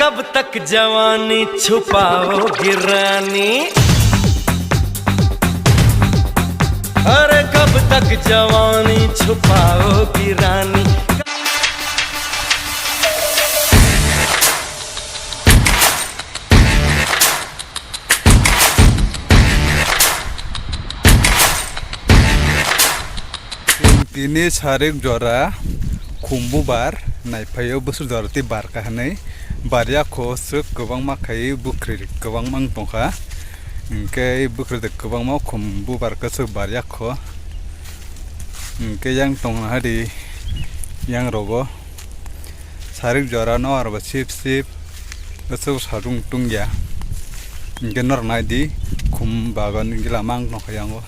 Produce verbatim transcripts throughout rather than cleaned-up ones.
कब तक जवानी छुपाओगी रानी, अरे कब तक जवानी छुपाओगी रानी। Tini sarik jora khum bubar naiphaio, bwswk jora tei bar kaha hinwi bar yakho swk kwbangma khai bwkhwrwi kwbangma wng tongkha. Hinkhe bwkhwrwi kwbangma khum bubar kwchwk bar yakho. Hinkhe yang tongnaha di yang rogo. Sarik jora no aro bo sip sip bwswk sajwng tungya. Hinkhe norok naidi khum bagan gila mang nokha yango.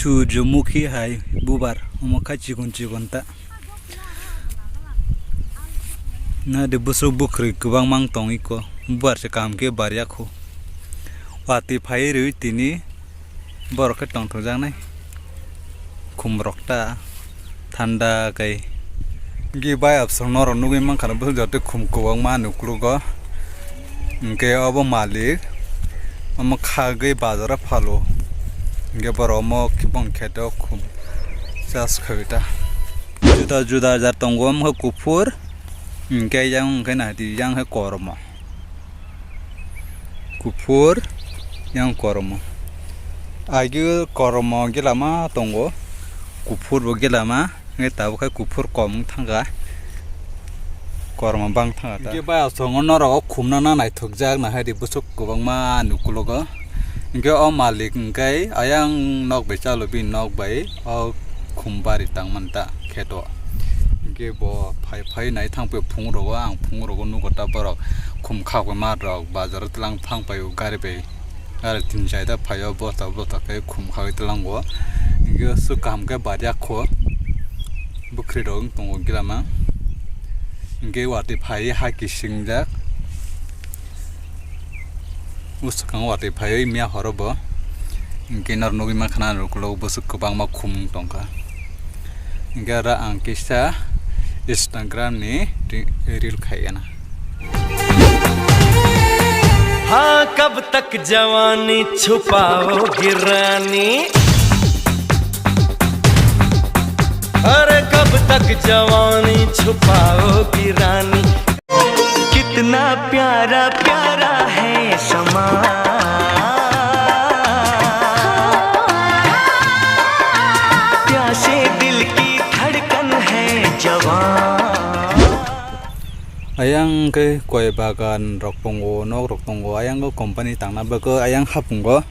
Surjomukhi hai bubar, omo kha chikon chikon ta. Nadi bwswk bwkhwrwi kwbangma wng tong iko, bubar se kaham khe bar yakho. Watwi phaiwi rwi tini borok khe tongthokjaknai khumrok ta thanda kai. Hinkhe bai absong norok nugwi mankha na bwswk joto khum kwbangma ani uklogo. Hinkhe obo malik omo khagwi bazaro phalo. Hinkhe borok omo boni kheto khum chas khawi ta. Juda juda jat tongo, omo khe kuphur, hinkhe yang hinkhe naidi yang khe kormo. Kuphur yang kormo. Agi kormo gilama tongo, kuphur bo gilama, hinkhe tabuk khe kuphur kom wng thangkha, kormo bang thangkha ta. Hinkhe bai asongo norok o khumna na naithokjak na hai di bwswk kwbangma ani uklogo. Hinkhe o malik hinkhe ayang nok bai chalo bini nok bai o khum bari tangmani ta kheto. Hinkhe bo phai phai nai thang phai phungrogo, ang phungrogo nugo ta borok khum khakma rok bazaro tlang thang phai o gari bai, gari tin chaita phai o bosta bosta khe khum khagwi tlango. Hinkhe swk kaham khe bar yakho, bwkhwrwi rok wng tongo gilama. Hinkhe watwi phai hai kisingjak. Bwswkango watwi phaiwi miya horo bo. Hinkhe norok nugwi mankha na, norok ukulok bwswk kwbangma khum tongkha. Hinkhe aro ang kisa Instagram ni ri-, reel khaigana. हाँ, कब तक जवानी छुपाओगी रानी, अरे कब तक जवानी छुपाओगी रानी। कितना प्यारा प्यारा है समा, प्यासे दिल की धड़कन है जवां। Ayang khe koi bagan rok tongo, nok rok tongo, ayang o company tangna bagwi ayang hapungo.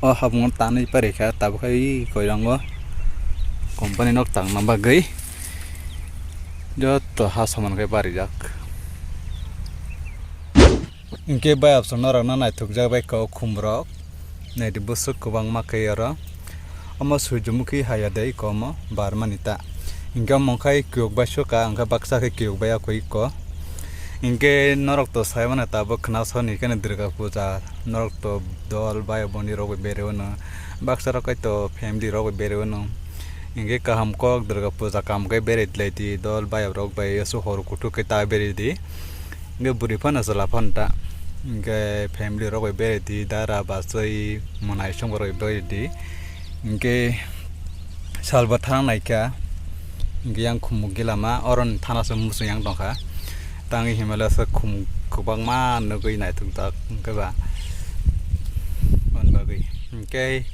O hamungo tanwi parekha, tabukhe ui koirango company nok tangna bagwi joto ha saman khe barijak. Hinkhe bai absong norokno naithokjak bai kha o khumrok, naidi bwswk kwbangma khe oro. Omo Surjomukhi haya de iko omo barmani ta. Hinkhe omo khai kiyok bai sukha, hinkhe baksa khe kiyok bai ya kho iko. Hinkhe norok to sai mano tabuk khna soni khe Durga puja, norok to dol bai boni rok bai berwi mano, baksa rok hai to family rok bai berwi mano. Hinkhe kaham kok Durga puja kaham khe berai lai di, dol bai rok bai aswk hor kuthuk khe ta berai di. Hinkhe bwrwi phano chwla phano ta. Hinkhe family rok bai berai di, dara bachwi mwnai songbo rok bai berai di. Hinkhe salbo thang naikha, hinkhe yang khumuk gilama, oroni thana se muchung yang tongkha. Tangwi himlai se khumuk kwbangma nugwi naithokjak, hinkhe ba aboni bagwi. Hinkhe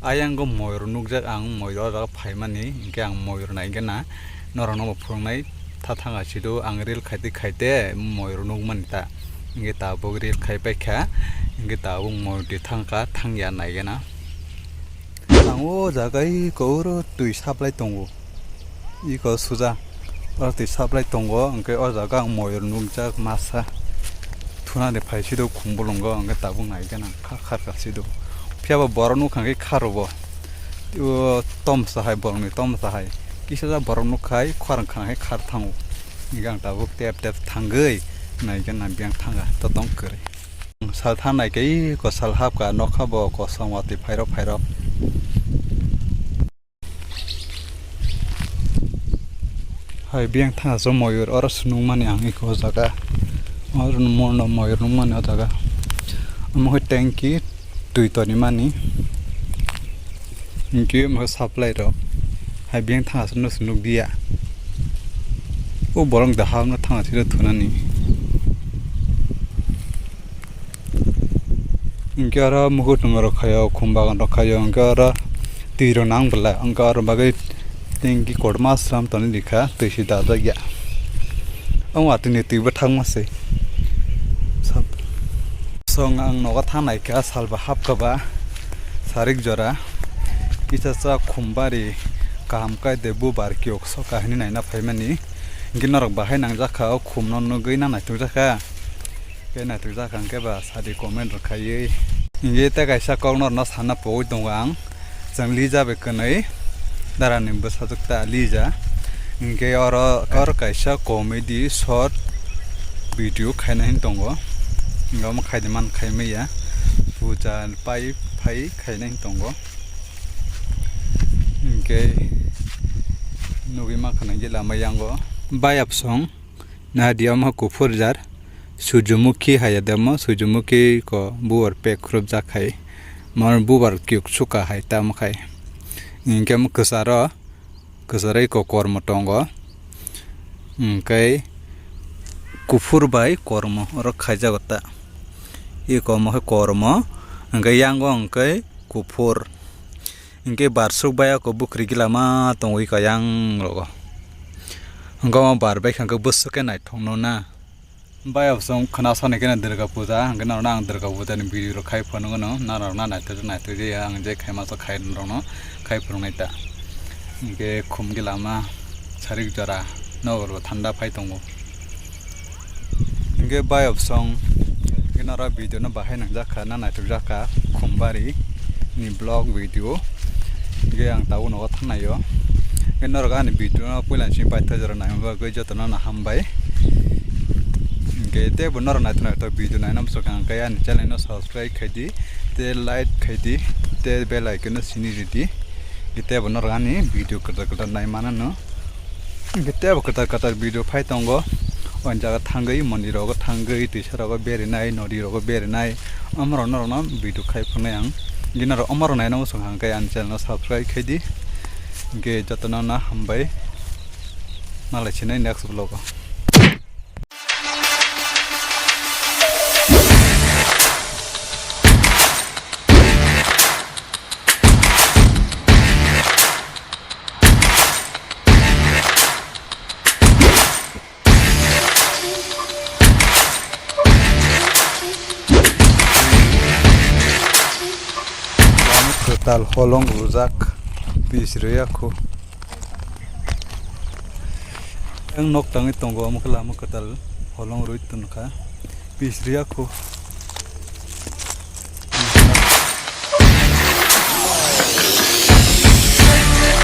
ayang o moyur nukjak, ang moyur o jaga phaimani, hinkhe ang moyur naigena norokno bo phwrwngnai. Sa thang asido ang reel khaite khaite moyur nukmani ta. Hingke tabuk reel khaipai kha. Hingke tabuk moyur di thangkha, thangya naigena. Ang o jaga iko oro twi saplai tongo. Iko suja. Oro twi saplai tongo, hingke o jaga ang moyur nukjak masa. Thunani phaisido khumbolongo, hingke tabuk naigena kha kharkha sido. Phiyaba borok nukha hingke kharobo. O tomsa hai, borokni tomsa hai. Kisa ja borok nukha hai, khorang khana hai khar thango. Hingke ang tabuk tep tep thangwi naigena biyang thanga, totong kwrwi. Sal thanai khe iko sal hapkha, nokha bo kosong watwi phairok phairok. Hai biyang thangsa moyur oro se nukmani ang iko o jaga. Oro mono moyur nukmani o jaga. Omo khe tanki twi tonimani. Hingke omo khe supply rok. Hai biyang thangsa no se nukdiya. O borok da hamno thangsa thunani. Hingke oro mukutung rok khaio, khum bagan rok khaio, hingke oro twi rok nang bwla, hingke oro bagwi tanki kotorma slam tonwi rikha, twi se dajak ya. O watwi ni twi bwthakma se. Sab-, song ang nogo thanai kha, salba hapkha ba, sarik jora, kisa sa khum bari kaham kai de bubar kiyok soka hinwi naina phaimani. Hingke norok bahai nangjak kha, o khum no nugwi na naithok jak kha. Khe naithok jak ang khe ba sadi comment rok khaiwi. Hingke tei kaisa kok norokno sana pogwi tongo ang. Chwng Lija bai kwnwi darani bwsajwk ta Lija. Hingke oro, oro kaisa comedy short video khaina hin tongo. Hingke omo khaidi man khaimaya. Puja pai phai khaina hin tongo. Hingke nugwi mankha nangji lama yango. Bayapsong. Naidi omo kuphur jar, Sujumukhi hai ya de omo, Sujumukhi ko bubar pek khurupjak hai, mo bubar kiyuk suka hai tamo khai. Hingke omo kwcharo, kwcharo iko kormo tongo, hingke kuphur bai kormo oro khaijago ta. Iko omo khe kormo, hingke yango hingke kuphur. Hingke barsuk bai ako bwkhwrwi gila ma tongwi kha yang rogo. Hingke omo bar bai kha hingke bwswk khe naithok no na. Bai abosong khwna sani khe Durga Puja, hingke norokno ang Durga Puja ni video rok khai phunukgo no, norokno naithok naithok je ang je khaima so khai norokno khai phunuknai ta. Hingke khum gila ma sarik jora nogo bo thanda phai tongo. Hingke bayapsong, hingke norok video no bahai nangjak kha, na naithok jak kha, Khumbari ni vlog video. Hingke ang tabuk nogo thangnai o. Hingke norok ani video no puila simi paithago jora naima bagwi jotono no hambai. Hingke teibo norok naithok naithok video naina muchung kha, hingke ani channel no subscribe khaidi, tei like khaidi, tei bell icon no sini ridi. Hingke teibo norok ani video kwtal kwtal nai manano. Hingke teibo kwtal kwtal video phai tongo. O jaga thangwi, mondir rogo thangwi, twisa rogo berinai, nodi rogo berinai. Omorok norokno video khai phunai ang. Hingke norok omorok naina muchung kha hingke ani channel no subscribe khaidi. Hingke jotono no hambai. Malai sinai next vlog o. Lama kwtal holong rwjak, pis rwya khu. Ang nok tangwi tongo, omo khe lama kwtal holong rwi tongkha, pis rwya khu.